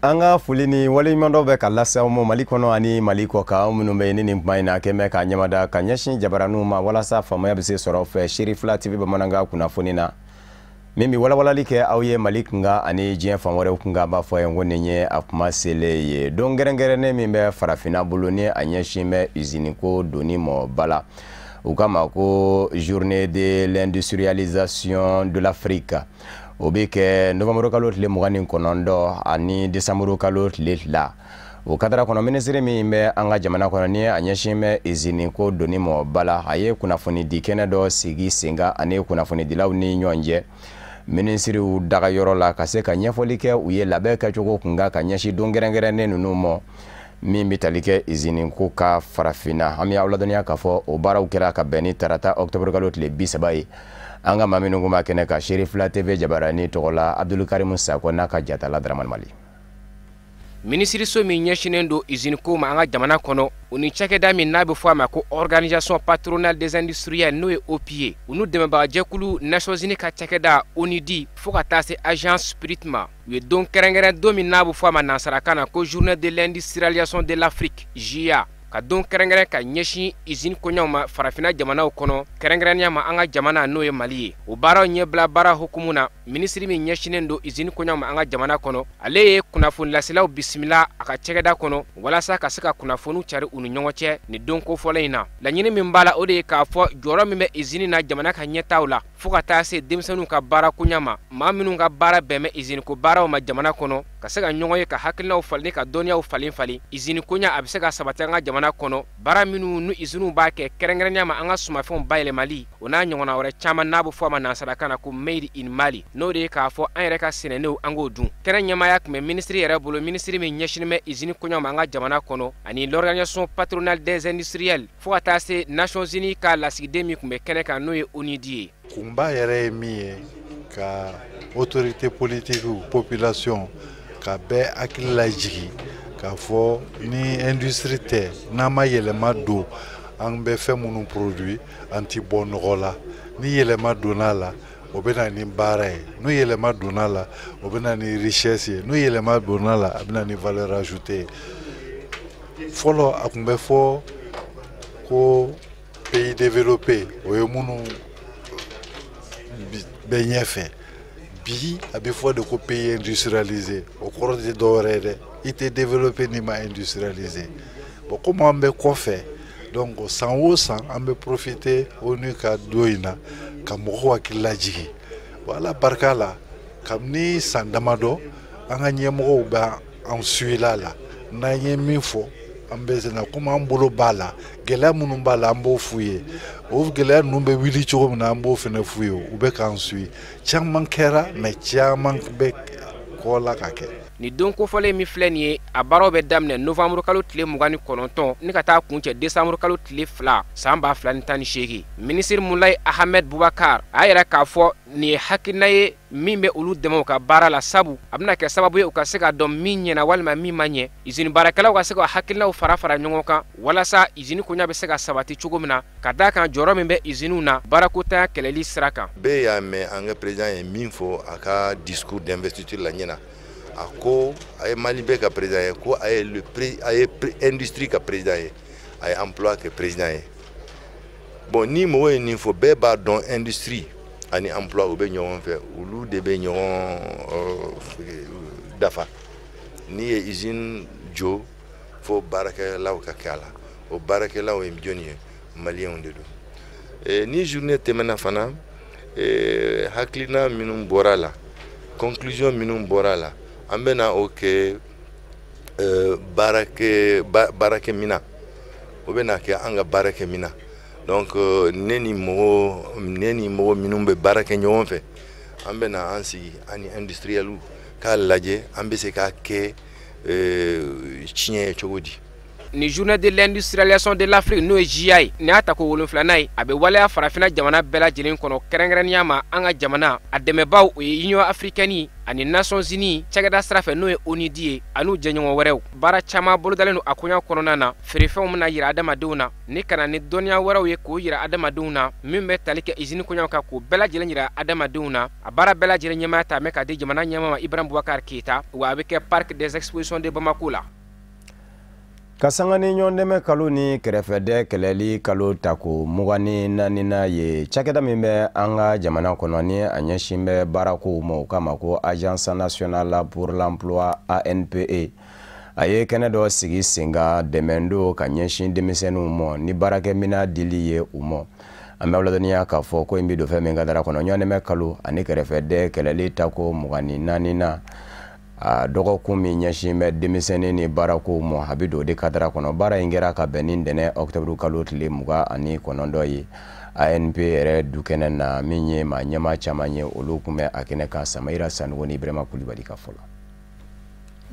An ka foli ni waleɲumandɔ bɛ ka lase aw ma Mali kɔnɔ ani Mali kɔ kan, aw minnu bɛ ni nin kuma in na kɛn bɛ ka ɲɛmada ka ɲɛsin jabaraninw ma walasa faamaya bɛ se sɔrɔ fɛ Serifila TV bamanankan kunnafoni na, min bɛ walawalali kɛ aw ye Mali kunkan ani diɲɛ fan wɛrɛw kunkan. B'a fɔ ye ko nin ye a kuma selen ye don kɛrɛnkɛrɛnnen min bɛ farafinna bolo ni a ɲɛsin bɛ usine ko donni mɔ ba la, u k'a ma ko Journée de l'industrialisation de l'Afrique. O bɛ kɛ novembre kalo tile 29 ani décembre kalo tile 2. O kadara kɔnɔ, minisiri min bɛ an ka jamana kɔnɔ ni a ɲɛsin bɛ usine ko donni mɔ ba la, a ye kunnafoni di kɛnɛ dɔ sigi sen kan ani kunnafonidilaw ni ɲɔgɔn cɛ minisiriw dagayɔrɔ la, ka se ka ɲɛfɔli kɛ u ye labɛn kɛcogo kun kan ka ɲɛsin don kɛrɛnkɛrɛnnen ninnu ma min bɛ tali kɛ usine ko ka farafinna. An bɛ aw ladɔnniya k'a fɔ o baaraw kɛra ka bɛn ni tarata octobre kalo tile 30 ye. An ka maa minnu kun b'a kɛnɛ kan Serifila TV jabarani tɔgɔ la, Abdulkarimu Sakɔ n'a ka jatala Dramani Mali. Minisiriso min ɲɛsinnen don usine ko ma an ka jamana kɔnɔ, u ni cakɛda min n'a bɛ fɔ a ma ko Organisation patronale des industriels, n'o ye OPI ye, u n'u dɛmɛbagajɛkulu Nations Unies ka cakɛda ONUDI, fo ka taa se agence PRIT ma, u ye don kɛrɛnkɛrɛn, don min n'a bɛ fɔ a ma nansarakan na ko Journée de l'industrialisation de l'Afrique, JIA, ka don kɛrɛnkɛrɛn ka ɲɛsin usine koɲaw ma farafinna jamanaw kɔnɔ, kɛrɛnkɛrɛnnenya ma an ka jamana, n'o ye Mali ye. O baaraw ɲɛbila baara hukumu na, minisiri min ɲɛsinnen don usine koɲaw ma an ka jamana kɔnɔ, ale ye kunnafoni laselaw bisimila a ka cɛgɛda kɔnɔ walasa ka se ka kunnafoniw cari u ni ɲɔgɔn cɛ nin don kofɔlen in na. Laɲini min b'a la, o de ye k'a fɔ jɔyɔrɔ min bɛ usine na jamana ka ɲɛtaw la, fo ka taa se denmisɛnninw ka baara koɲa ma, maa minnu ka baara bɛn bɛ usine ko baaraw ma jamana kɔnɔ, ka se ka ɲɔgɔn ye, ka hakilinaw falen, ka dɔnniyaw falen falen, usine koɲa a bɛ se ka sabati an ka jamana kɔnɔ, baara minnu ni usines b'a kɛ, kɛrɛnkɛrɛnnenya ma an ka sumafɛnw bayɛlɛmali, o n'a ɲɔgɔnna wɛrɛ caman n'a bɛ fɔ a ma nansarakan na ko Made in Mali, n'o de ye k'a fɔ an yɛrɛ ka sɛnɛnenw, an k'o dun. Kɛnɛ ɲɛmaaya tun bɛ minisiri yɛrɛ bolo, minisiri min ɲɛsinnen bɛ usine koɲaw ma an ka jamana kɔnɔ, ani l'Organisation patronale des industriels, fo ka taa se Nations Unies ka lasigiden min tun bɛ kɛnɛ kan, n'o ye ONUDI ye. Kunba yɛrɛ ye min ye, ka autorité politique, population, ka bɛɛ hakili lajigi k'a fɔ ni industrie tɛ, n'an ma yɛlɛma don an bɛ fɛn minnu produit, an ti bɔ nɔgɔ la. Ni yɛlɛma donna a la, o bɛ na ni baara ye. N'o yɛlɛma donna a la, o bɛ na ni richesse ye. N'o yɛlɛma donna a la, a bɛ na ni valeur ajoutée ye. Fɔlɔ, a tun bɛ fɔ ko pays développé, o ye minnu bɛ ɲɛfɛ. Bi, a bɛ fɔ de ko pays industrialisé. O kɔrɔ tɛ dɔwɛrɛ ye dɛ, i tɛ développé n'i ma industrialisé. Bon, komi an bɛ kɔfɛ, donc san o san an bɛ profiter ONU ka don in na ka mɔgɔw hakili lajigin. Bon, Ala barika la, kabini san damadɔ, an ka ɲɛmɔgɔw bɛ an suivre la. N'an ye min fɔ, an bɛ se na komi an bolo b'a la, gɛlɛya minnu b'a la, an b'o f'u ye. O gɛlɛya ninnu bɛ wuli cogo min na, an b'o fana f'u ye. U bɛ k'an suit. Caman kɛra, mais caman bɛ kɔ la ka kɛ. Nin don kofɔlen min filɛ nin ye, a baaraw bɛ daminɛ novembre kalo tile 29 ni ka taa kuncɛ décembre kalo tile 2 san 2018. Minisiri Mulayi Ahmed Bubakar a y'a yira k'a fɔ nin ye hakilina ye min bɛ olu dɛmɛ u ka baara la, sabu a bɛna kɛ sababu ye u ka se ka dɔn min ɲɛna walima min ma ɲɛ, usine baarakɛlaw ka se ka hakilinaw fara fara ɲɔgɔn kan walasa usine koɲa bɛ se ka sabati cogo min na, ka d'a kan jɔyɔrɔ min bɛ usines na baarakotanya kɛlɛli sira kan. Bɛɛ y'a mɛn an ka président ye min fɔ a ka discours d'investiture la ɲɛna. A ko a ye Mali bɛɛ ka président ye, ko a ye le a ye industrie ka président ye, a ye emploi kɛ président ye. Bon, ni mɔgɔ ye nin fɔ, bɛɛ b'a dɔn industrie ani emploi, u bɛ ɲɔgɔn fɛ, olu de bɛ ɲɔgɔn dafa. N'i ye usine jɔ, fo baarakɛlaw ka kɛ a la. O baarakɛlaw ye jɔnni ye? Maliyɛnw de don. Ni journée tɛmɛna fana, hakilina minnu bɔra a la, conclusion minnu bɔra a la, an bɛna o kɛ baarakɛminan, o bɛna kɛ an ka baarakɛminan. Donc ne ni mɔgɔ minnu bɛ baara kɛ ɲɔgɔn fɛ, an bɛna an sigi ani industriels k'a lajɛ an bɛ se k'a kɛ tiɲɛ ye cogo di. Ni Journée de l'industrialisation de l'Afrique, n'o ye JIA ye, nin y'a tako 7nan ye. A bɛ waleya farafinna jamana bɛɛ lajɛlen kɔnɔ, kɛrɛnkɛrɛnnenya ma an ka jamana. A dɛmɛbaw, o ye Union africaine ani Nations unies cakɛda sira fɛ, n'o ye ONUDI ye, an'u jɛɲɔgɔn wɛrɛw. Baara caman bolodalen don a koɲa kɔnɔna na. Feerefɛnw bɛna yira adamadenw na, ni ka na ni dɔnniya wɛrɛw ye k'o yira adamadenw na, min bɛ tali kɛ izini koɲaw kan, k'o bɛɛ lajɛlen yira adamadenw na. A baara bɛɛ lajɛlen ɲɛmaaya ta bɛ ka di jamana ɲɛmaa ma, Ibrahim Boubacar Keita, wa a bɛ kɛ Parc des expositions de Bamako la. Ka sanga ni ɲɔgɔndɛmɛ kalo ni kɛrɛfɛdɛ kɛlɛli kalo tako 24nan ye, cakɛda min bɛ an ka jamana kɔnɔ ni a ɲɛsin bɛ baarakow ma, o kama ko Agence nationale pour l'emploi, ANPE, a ye kɛnɛ dɔ sigi sen kan, dɛmɛ don ka ɲɛsin denmisɛnninw ma ni baarakɛminɛn dili ye u ma. An bɛ ladɔnniya k'a fɔ ko in bɛ don fɛn min kadara kɔnɔ, ɲɔgɔndɛmɛ kalo ani kɛrɛfɛdɛ kɛlɛli tako 24nan, a dɔgɔkun min ɲɛsin bɛ denmisɛnnin ni baarakow ma, a bɛ don o de kadara kɔnɔ. Baara in kɛra ka bɛn ni ntɛnɛn ɔkutɔburu kalo tile 29 ye, ANP yɛrɛ dukɛnɛ na. Min ye maa ɲɛmaa caman ye, olu tun bɛ a kɛnɛ kan. Samayira Sanogo ni Ibrahima Kulibali ka fɔ la.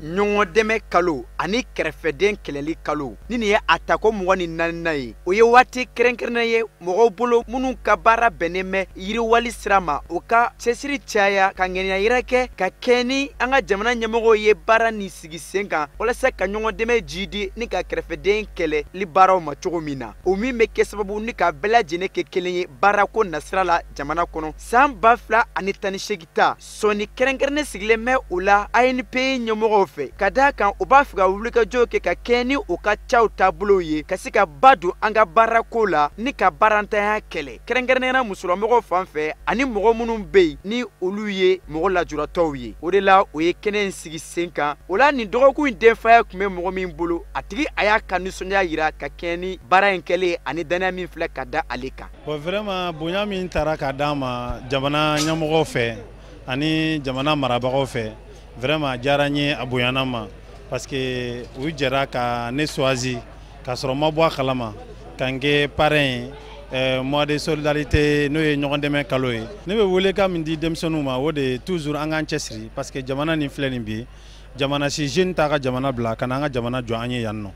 Ɲɔgɔn dɛmɛ kalo ani kɛrɛfɛden kɛlɛli kalo ni nin ye a tako 24nan ye, o ye waati kɛrɛnkɛrɛnnen ye mɔgɔw bolo minnu ka baara bɛnnen bɛ yiriwali sira ma, o ka cɛsiri caya ka ŋaniya yira kɛ ka kɛ ni an ka jamana ɲɛmɔgɔw ye baara nin sigi sen kan walasa ka ɲɔgɔn dɛmɛ jidi ni ka kɛrɛfɛden kɛlɛli baaraw ma cogo min na, o min bɛ kɛ sababu ni ka bɛɛ lajɛlen kɛ kelen ye baarako nasira la jamana kɔnɔ. San 2018 ta sɔnni kɛrɛnkɛrɛnnen sigilen bɛ o la ANPE ɲɛmɔgɔw fɛ, ka d'a kan u b'a fɛ ka wulikajɔw kɛ ka kɛ ni u ka caw taabolow ye, ka se ka ba don an ka baarako la ni ka baarantanya kɛlɛ, kɛrɛnkɛrɛnnenya musolamɔgɔw fan fɛ ani mɔgɔ minnu bɛ yen ni olu ye mɔgɔ lajuratɔw ye. O de la o ye kɛnɛ in sigi sen kan. O la nin dɔgɔkun in denfaya tun bɛ mɔgɔ min bolo, a tigi a y'a ka nisɔndiya yira ka kɛ ni baara in kɛlen ani danaya min filɛ ka da ale kan. Bon, vraiment, bonya min taara ka d'an ma jamana ɲɛmɔgɔw fɛ ani jamana marabagaw fɛ, vraiment a diyara n ye, a bonyana ma, parce que u jɛra ka ne choisi k'a sɔrɔ n ma bɔ a kalama ka n kɛ parrain ye mois de solidarité, n'o ye ɲɔgɔn dɛmɛ kalo ye. Ne bɛ welekan min di denmisɛnninw ma, o de ye toujours an k'an cɛsiri, parce que jamana nin filɛ nin bi, jamana si jeune t'a ka jamana bila ka na an ka jamana jɔ an ye yan nɔ.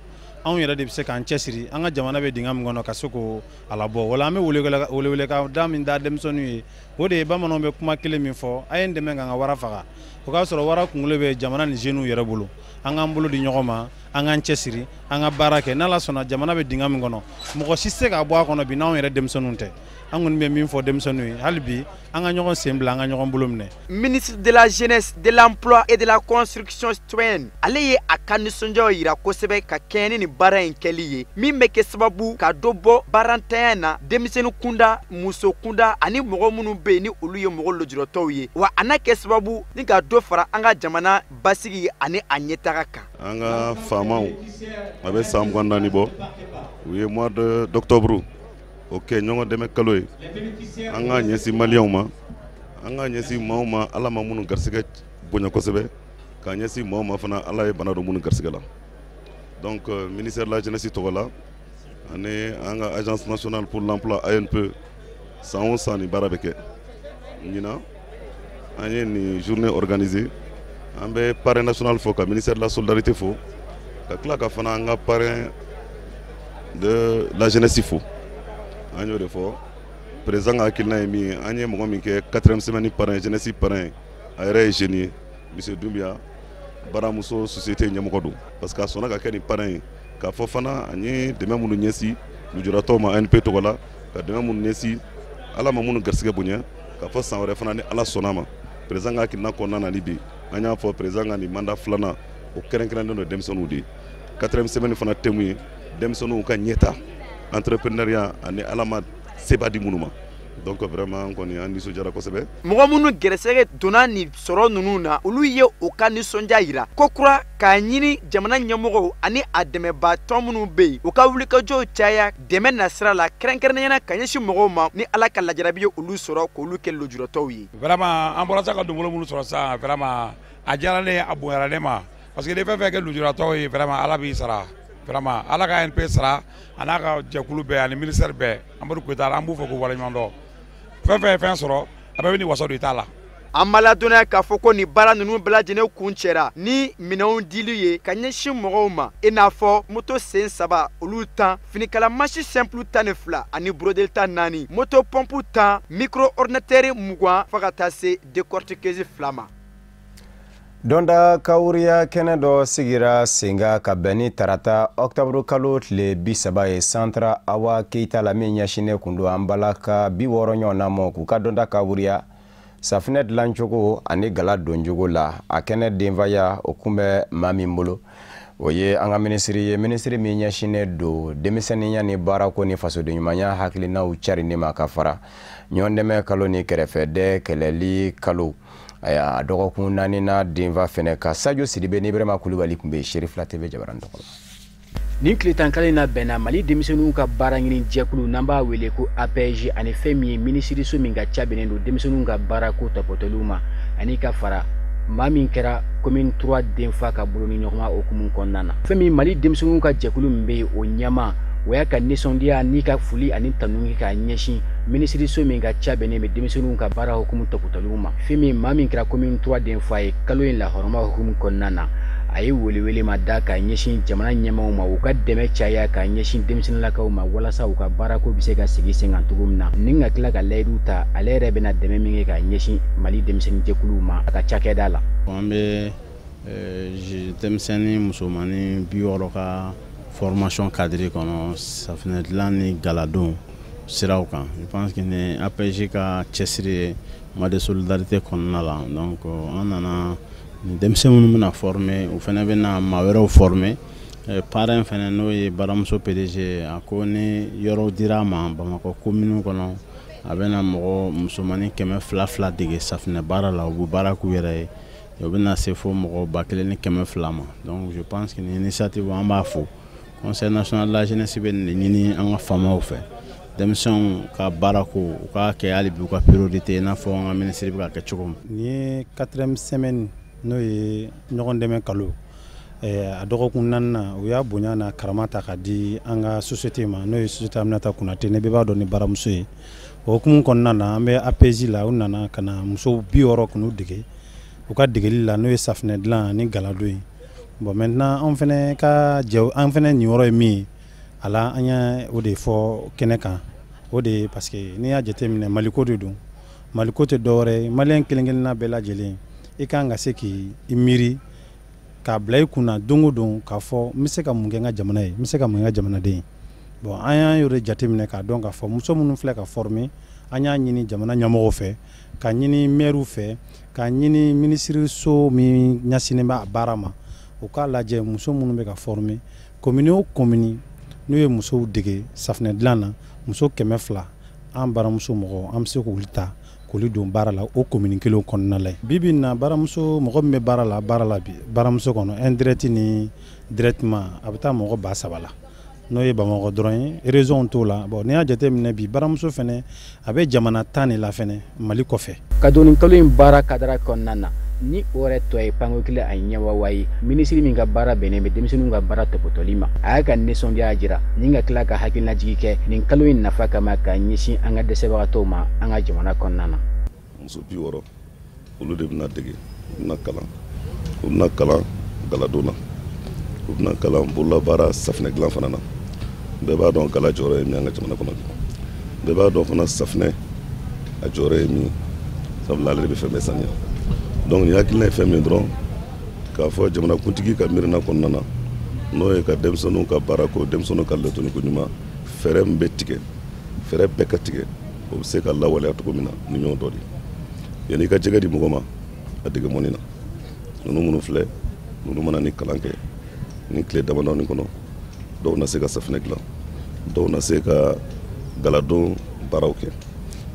Anw yɛrɛ de bɛ se k'an cɛsiri an ka jamana bɛ dingɛ min kɔnɔ ka se k'o a labɔ. Wala an bɛ welewelekan da min da denmisɛnninw ye, o de ye bamananw bɛ kuma kelen min fɔ: a ye n dɛmɛ k'an ka wara faga. O k'a sɔrɔ wara kunkolo bɛ jamana ni jeunes yɛrɛ bolo. An k'an bolo di ɲɔgɔn ma, an k'an cɛsiri, an ka baara kɛ. N'Ala sɔnna, jamana bɛ dingɛ min kɔnɔ, mɔgɔ si tɛ se k'a bɔ a kɔnɔ bi n'anw yɛrɛ denmisɛnninw tɛ. An kɔni bɛ min fɔ denmisɛnninw ye hali bi, an ka ɲɔgɔn sen bila, an ka ɲɔgɔn bolo minɛ. Ministre de la Jeunesse, de l'Emploi et de la Construction citoyenne, ale ye a ka nisɔndiyaw yira kosɛbɛ ka kɛɲɛ ni nin baara in kɛli ye, min bɛ kɛ sababu ka dɔ bɔ baarantanya na denmisɛnnin kunda, muso kunda ani mɔgɔ minnu bɛ yen ni olu ye mɔgɔ lujuratɔw ye, wa a n'a kɛ sababu ni ka dɔ fara an ka jamana basigi ani a ɲɛtaga kan. An ka faamaw, a bɛ san 24 bɔ, u ye mois d'octobre o kɛ ɲɔgɔn dɛmɛ kalo ye. An k'a ɲɛsin maliyɛnw ma, an k'a ɲɛsin maaw ma Ala ma minnu garisɛgɛ bonya kosɛbɛ, k'a ɲɛsin maaw ma fana Ala ye bana don minnu garisɛgɛ la. Donc ministère de la Jeunesse tɔgɔ la ani an ka Agence nationale pour l'emploi, ANPE, san o san nin baara bɛ kɛ. Ɲinan an ye nin journée organisée. An bɛ parrain national fo, ka ministère de la Solidarité fo, ka tila ka fana an ka parrain de la Jeunesse fo. An y'o de fɔ, président ka hakilina ye min ye, an ye mɔgɔ min kɛ quatrième semaine parrain, jeunesse parrain, a yɛrɛ ye jeune ye, monsieur Doumbia, baramuso société ɲɛmɔgɔ don, parce que a sɔnna ka kɛ nin parrain ye. K'a fɔ fana an ye dɛmɛ minnu ɲɛsin lujuratɔw ma ANP tɔgɔ la, ka dɛmɛ minnu ɲɛsin Ala ma minnu garisɛgɛ bonya, k'a fɔ san wɛrɛ fana ni Ala sɔnna ma, président ka hakilina kɔnɔna na, ni bi an y'a fɔ, président ka nin mandat filanan o kɛrɛnkɛrɛnnen don denmisɛnninw de ye. Quatrième semaine fana thème ye denmisɛnninw ka ɲɛta, entrepreneuriat ani Ala ma seba di minnu ma. Donc vraiment an kɔni an nisɔndiyara kosɛbɛ. Mɔgɔ minnu gɛrɛsɛgɛ donna nin sɔrɔ ninnu na, olu ye u ka nisɔndiya yira ko kura k'a ɲini jamana ɲɛmɔgɔw ani a dɛmɛbaatɔ minnu bɛ yen, u ka wulikajɔw caya dɛmɛ nasira la, kɛrɛnkɛrɛnnenya ka ɲɛsin mɔgɔw ma ni Ala ka lajarabi ye olu sɔrɔ k'olu kɛ lujuratɔw ye. Vraiment, an bɔra sa ka donbolo minnu sɔrɔ sisan, vraiment a diyara ne ye, a bonyara ne ma, parce que ni fɛn fɛn kɛ lujuratɔw ye, vraiment Ala b'i sara. Vraiment Ala ka ANP sara a n'a ka jɛkulu bɛɛ ani ministère bɛɛ. Amadu Koyita, an b'u fɔ k'u waleɲuman dɔn. Fɛn fɛn ye fɛn sɔrɔ, a bɛɛ bɛ ni wasa don i t'a la. An b'a ladɔnniya k'a fɔ ko nin baara ninnu bɛɛ lajɛlen kuncɛra ni minɛnw dili ye ka ɲɛsin mɔgɔw ma, i n'a fɔ moto sen 3 olu 10, finikala mansin simple 12 ani brodeli 14, moto pompe 10, micro ordinateur 20 fo ka taa se décortiqueuse 2 ma. Dɔnda kawuriya kɛnɛ dɔ sigira sen kan ka bɛn ni tarata octobre kalo tile 30 ye Centre Awa Keyita la, min ɲɛsinnen kun don an balaka 60 ɲɔgɔnna ma k'u ka dɔnda kawuriya safinɛ dilancogo ani gala doncogo la. A kɛnɛ denfaya o kun bɛ maa min bolo, o ye an ka minisiri ye, minisiri min ɲɛsinnen don denmisɛnninya ni baarako ni fasodenɲumanya hakilinaw carinni ma ka fara ɲɔgɔndɛmɛ kalo ni kɛrɛfɛdɛ kɛlɛli kalo. A dɔgɔkun 4nan denfa fɛnɛ ka Sadio Sidibe ni Ibrahima Kulubali tun bɛ Serifila TV jabaranin tɔgɔ la. Nin tile 10 kalo in na bɛnna Mali denmisɛnninw ka baara ɲini jɛkulu n'an b'a wele ko APEJ ani fɛn min ye minisiriso min ka ca bɛnnen don denmisɛnninw ka baarako tɔpɔtɔliw ma, ani ka fara maa min kɛra commune 3 denfa ka bolo ni ɲɔgɔnma hukumu kɔnɔna na. Fɛn min Mali denmisɛnninw ka jɛkulu min bɛ yen o ɲɛmaa, o y'a ka nisɔndiya n'i ka foli ani tanu kɛ k'a ɲɛsin minisiriso min ka ca bɛnnen bɛ denmisɛnninw ka baara hukumu tɔpɔtɔliw ma. Fɛn min maa min kɛra commune 3 denfa ye kalo in lahɔrɔma hukumu kɔnɔna na, a ye welewele ma da k'a ɲɛsin jamana ɲɛmaaw ma u ka dɛmɛ caya k'a ɲɛsin denmisɛnninlakaw ma walasa u ka baarako bɛ se ka sigi sen kan cogo min na, ni ka tila ka layidu ta ale yɛrɛ bɛna dɛmɛ min kɛ k'a ɲɛsin Mali denmisɛnninjɛkuluw ma a ka cakɛda la. An bɛ denmisɛnnin musomannin 60 ka formation cadre kɔnɔ safinɛ dilan ni galadon siraw kan. Je pense que ni APEJ ka cɛsiri ye mois de solidarité kɔnɔna la, donc an nana ni denmisɛn minnu bɛna former, u fana bɛna maa wɛrɛw former. Parrain fana n'o ye baramuso PDG, a ko ni yɔrɔ dira a ma Bamakɔ commune kɔnɔ, a bɛna mɔgɔ musomannin 200 dege safinɛ baara la, u bɛ baara k'u yɛrɛ ye, o bɛna se fo mɔgɔ 1200 ma. Donc je pense que ni initiative an b'a fo. Conseil national de la jeunesse bɛ nin ɲini an ka faamaw fɛ, denmisɛnw ka baarako u k'a kɛ hali bi u ka priorité i n'a fɔ an ka ministre bɛ ka kɛ cogo min. Nin ye 4e semaine n'o ye ɲɔgɔn dɛmɛ kalo, a dɔgɔkun 4nan u y'a bonya n'a karama ta ka di an ka société ma, n'o ye société Aminata Konate, ne bɛɛ b'a dɔn ni baramuso ye. O hukumu kɔnɔna na an bɛ APEJ la, u nana ka na musow 60 k'u dege u ka degeli la, n'o ye safinɛ dilan ani galadon ye. Bon maintenant an fɛnɛ ka jɛ, an fɛnɛ niyɔrɔ ye min ye a la, an ye o de fɔ kɛnɛ kan. O de ye parce que n'i y'a jateminɛ Maliko de don, Maliko tɛ dɔwɛrɛ ye, maliyɛn kelen kelenna bɛɛ lajɛlen i kan ka se k'i miiri k'a bila i kunna don o don k'a fɔ n bɛ se ka mun kɛ n ka jamana ye, n bɛ se ka mun kɛ n ka jamanaden ye. Bon an y'an yɛrɛ jateminɛ k'a dɔn k'a fɔ muso minnu filɛ ka former, an y'a ɲini jamana ɲɛmɔgɔw fɛ, ka ɲini maires fɛ, ka ɲini minisiriso min ɲɛsinnen bɛ a baara ma, u k'a lajɛ muso minnu bɛ ka former commune o commune n'u ye musow dege safinɛ dilan na, muso 200 an baramuso mɔgɔw an bɛ se k'olu ta k'olu don baara la o commune kelen kɔnɔna la. Bi bi in na baramuso mɔgɔ min bɛ baara la bi baramuso kɔnɔ indirect ni directement a bɛ taa mɔgɔ 3000 la, n'o ye Bamakɔ dɔrɔn ye, région t'o la. Bon n'i y'a jateminɛ bi baramuso fɛnɛ a bɛ jamana 10 de la fɛnɛ Mali kɔfɛ. Ka don nin kalo in baara kadara kɔnɔna na, ni o yɛrɛ tɔ ye panko kelen a ɲɛwawa ye, minisiri min ka baara bɛnnen bɛ denmisɛnninw ka baara tɔpɔtɔli ma, a y'a ka nisɔndiya jira ni ka tila ka hakilinajigi kɛ nin kalo in nafa kama k'a ɲɛsin an ka dɛsɛbagatɔw ma an ka jamana kɔnɔna na. Muso 60 olu de bɛna dege, u bɛna kalan, u bɛna kalan galadon na, u bɛna kalan bololabaara safinɛ dilan fana na. Bɛɛ b'a dɔn gala jɔyɔrɔ ye min ye an ka jamana kɔnɔ bi, bɛɛ b'a dɔn fana safinɛ a jɔyɔrɔ ye min ye, sabula ale de bɛ fɛn bɛɛ saniya. Donc nin hakilina ye fɛn min dɔrɔn k'a fɔ jamanakuntigi ka miirina kɔnɔna na, n'o ye ka denmisɛnninw ka baarako, denmisɛnninw ka ladonniko ɲuman fɛɛrɛ min bɛ tigɛ, fɛɛrɛ bɛɛ ka tigɛ, o bɛ se ka lawaleya cogo min na ni ɲɔgɔn dɔ de ye. Yanni i ka jɛgɛ di mɔgɔ ma, a dege mɔni na. Ninnu minnu filɛ, ninnu mana ni kalan kɛ ni tile damadɔni kɔnɔ, dɔw na se ka safinɛ dilan, dɔw na se ka galadon baaraw kɛ.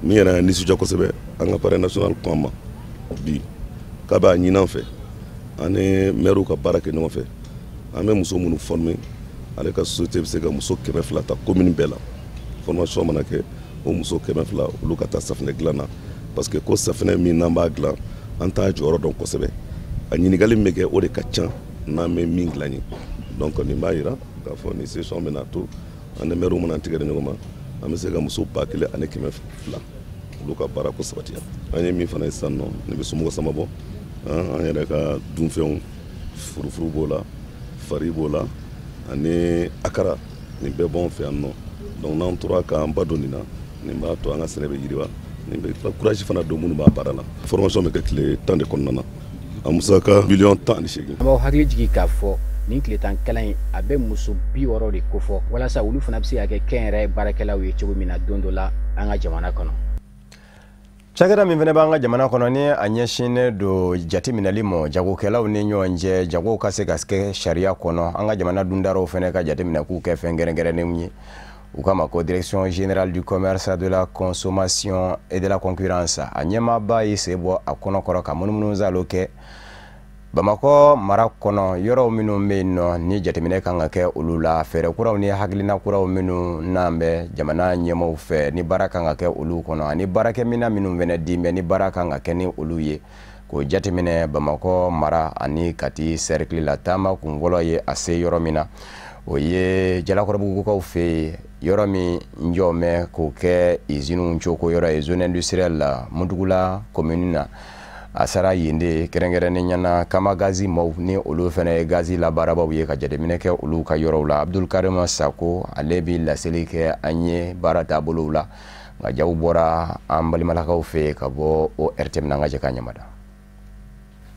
Min yɛrɛ y'an nisɔndiya kosɛbɛ, an ka parrain national ko an ma bi k'a b'a ɲini an fɛ, an ni maires ka baara kɛ ɲɔgɔn fɛ, an bɛ muso minnu former, ale ka société bɛ se ka muso 200 ta commune bɛɛ la. Formation mana kɛ, o muso 200 olu ka taa safinɛ dilan na, parce que ko safinɛ min n'an b'a dilan, an t'a jɔyɔrɔ dɔn kosɛbɛ. A ɲininkali min bɛ kɛ, o de ka ca n'an bɛ min dilan ye. Donc nin b'a jira k'a fɔ nin session bɛna to an ni maires mana tigɛ di ɲɔgɔn ma, an bɛ se ka muso 1200 Olu ka baara ko sabatiya. An ye min fana ye sisan nɔ, ne bɛ somɔgɔ sama bɔ, an yɛrɛ ka dunfɛnw, furufuru b'o la, fari b'o la, ani akara, nin bɛɛ b'anw fɛ yan nɔ. Donc n'an tora k'an ba don nin na, nin b'a to an ka sɛnɛ bɛ yiriwa, nin bɛ courage fana don minnu b'a baara la. Formation bɛ kɛ tile 10 de kɔnɔna na, a musaka 18 miliyɔn. An b'aw hakili jigin k'a fɔ nin tile 10 kalan in, a bɛ muso 60 de kofɔ walasa olu fana bɛ se ka kɛ kɛnyɛrɛye baarakɛlaw ye cogo min na don dɔ la an ka jamana kɔnɔ. Cakɛda min fana b'an ka jamana kɔnɔ, ni a ɲɛsinnen don jateminɛli ma jagokɛlaw ni ɲɔgɔn cɛ, jagow ka se ka kɛ sariya kɔnɔ, an ka jamana dundaraw fana ka jateminɛ k'u kɛ fɛn kɛrɛnkɛrɛnnenw ye, u kama ko Direction générale du commerce, de la consommation et de la concurrence, a ɲɛmaaba y'i sen bɔ a kɔnɔkɔrɔ ka munumunu kɛ Bamakɔ mara kɔnɔ, yɔrɔw minnu bɛ yen nɔ ni jateminɛ kan ka kɛ olu la, fɛɛrɛ kuraw ni hakilina kuraw minnu n'an bɛ jamana ɲɛmaaw fɛ ni baara kan ka kɛ olu kɔnɔ, ani baarakɛminɛn minnu fana di bɛ ni baara kan ka kɛ ni olu ye, k'o jateminɛ Bamakɔ mara ani Kati cercle la. Taama kunfɔlɔ ye a se yɔrɔ min na, o ye Jalakɔrɔbugukaw fɛ yen, yɔrɔ min jɔ mɛn k'o kɛ usines coko yɔrɔ ye, zone industrielle la, Mutugula commune na. A sara yen de kɛrɛnkɛrɛnnen ɲɛna Kama Gazi maaw ni olu fana ye gazi labaarabaw ye, ka jateminɛ kɛ olu ka yɔrɔw la. Abdulkarim Sako, ale bi laseli kɛ an ye baara taabolow la, nka jaw bɔra an balimalakaw fɛ ka bɔ ORTM na. An ka jɛ k'a ɲamada.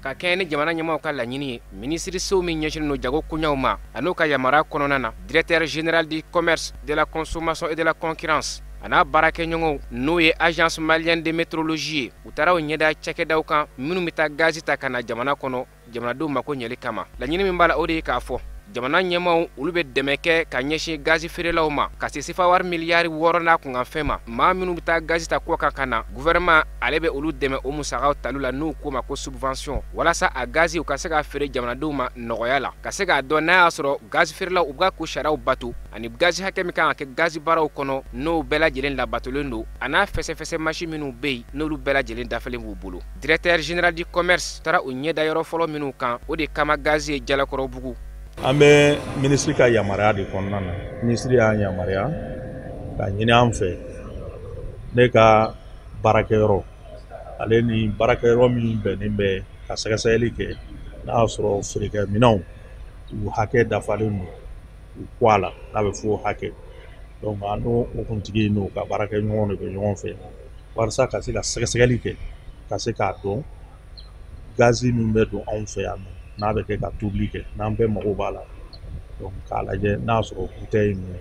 Ka kɛɲɛ ni jamana ɲɛmaw ka laɲini ye, minisiriso min ɲɛsinnen don jago koɲaw ma, a n'o ka yamaruya kɔnɔna na, directeur général du commerce, de la consommation et de la concurrence a n'a baarakɛɲɔgɔnw, n'o ye Agence malienne de métrologie ye, u taara u ɲɛda cakɛdaw kan minnu bɛ taa gazi ta ka na jamana kɔnɔ jamanadenw mako ɲɛli kama. Laɲini min b'a la, o de ye k'a fɔ jamana ɲɛmaw olu bɛ dɛmɛ kɛ ka ɲɛsin gazi feerelaw ma ka se sefa wari miliyari 6 n'a kunkanfɛn ma. Maa minnu bɛ taa gazi ta kɔ kan ka na, gouvernement ale bɛ olu dɛmɛ o musakaw tali la, n'u k'o ma ko subvention, walasa a gazi u ka se ka feere jamanadenw ma nɔgɔya la, ka se k'a dɔn n'a y'a sɔrɔ gazi feerelaw u bɛ k'u sariyaw bato, ani gazi hakɛ min kan ka kɛ gazi baaraw kɔnɔ, n'o bɛɛ lajɛlen labatolen don, a n'a fɛsɛfɛsɛ masi minnu bɛ yen, n'olu bɛɛ lajɛlen dafalen b'u bolo. Directeur général du commerce taara u ɲɛda yɔrɔ fɔlɔ minnu kan, o de Kama Gazi ye Jalakɔrɔbugu. An bɛ minisiri ka yamaruya de kɔnɔna na. Minisiri y'an yamaruya ka ɲini an fɛ, ne ka baarakɛyɔrɔ ale ni baarakɛyɔrɔ min bɛnnen bɛ, ka sɛgɛsɛgɛli kɛ n'a y'a sɔrɔ feerekɛminɛnw u hakɛ dafalen don u kɔ a la, n'a bɛ fɔ o hakɛ. Donc an n'o o kuntigi n'o ka baarakɛɲɔgɔnw de bɛ ɲɔgɔn fɛ walasa ka se ka sɛgɛsɛgɛli kɛ, ka se k'a dɔn gazi min bɛ don anw fɛ yan nɔ, n'a bɛ kɛ ka tobili kɛ, n'an bɛɛ mago b'a la. Donc k'a lajɛ n'a y'a sɔrɔ bouteille ninnu,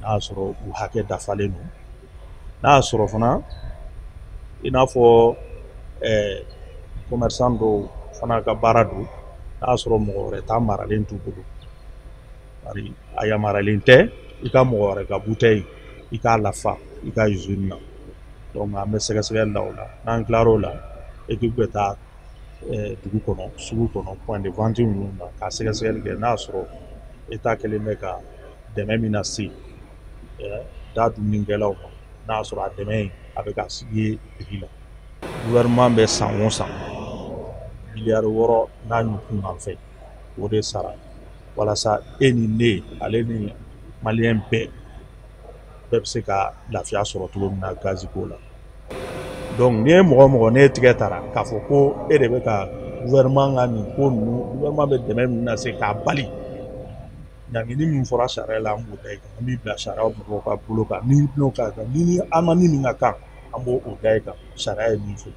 n'a y'a sɔrɔ u hakɛ dafalen don, n'a y'a sɔrɔ fana i n'a fɔ commerçant dɔw fana ka baara don, n'a y'a sɔrɔ mɔgɔ wɛrɛ ta maralen t'u bolo. Bari a yamaruyalen tɛ i ka mɔgɔ wɛrɛ ka bouteille i k'a lafa i ka usine na. Donc an bɛ sɛgɛsɛgɛli la o la. N'an tilar'o la, équipe bɛ taa dugu kɔnɔ, sugu kɔnɔ, point de vente ninnu na, ka sɛgɛsɛgɛli kɛ n'a y'a sɔrɔ État kɛlen bɛ ka dɛmɛ min lase da dumunikɛlaw ma, n'a y'a sɔrɔ a dɛmɛ in a bɛ ka ye prix la. Gouvernement bɛ san o san miliyari 6 n'a kunkanfɛn o de sara walasa e ni ne ale ni maliyɛn bɛɛ bɛɛ bɛ se ka lafiya sɔrɔ cogo min na gazi ko la. Donc n'i ye mɔgɔ mɔgɔ n'e tigɛ tara k'a fɔ ko e de bɛ ka gouvernement ka nin ko ninnu, gouvernement bɛ dɛmɛ min lase k'a bali, ɲangini min fɔra sariya la, an b'o da i kan. An b'i bila sariya mɔgɔw ka bolo kan ni n'o ka kan ni amani min ka kan, an b'o o da i kan, sariya ye min fɔ.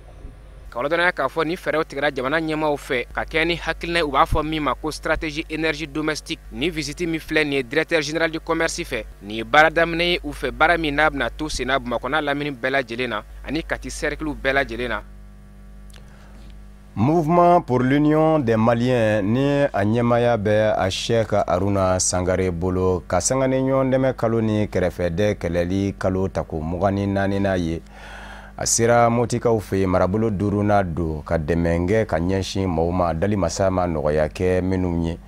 Ka ladɔnniya k'a fɔ ni fɛɛrɛw tigɛra jamana ɲɛmaw fɛ ka kɛ ni hakilina, u b'a fɔ min ma ko stratégie énergie domestique. Ni visite min filɛ nin ye directeur général du commerce fɛ, nin ye baara daminɛ ye u fɛ, baara min n'a bɛna to senna Bamakɔ n'a lamini bɛɛ lajɛlen na ani Kati cercle bɛɛ lajɛlen na. Mouvement pour l'Union des Maliens, ni a ɲɛmaya bɛ a Cheikh Haruna Sangare bolo, ka sanga ni ɲɔgɔn dɛmɛ kalo ni kɛrɛfɛdɛ kɛlɛli kalo tako 24nan ye, a sera Motikaw fɛ yen, marabolo duurunan don, ka dɛmɛ kɛ ka ɲɛsin maaw ma dali masa ma nɔgɔya kɛ minnu ye.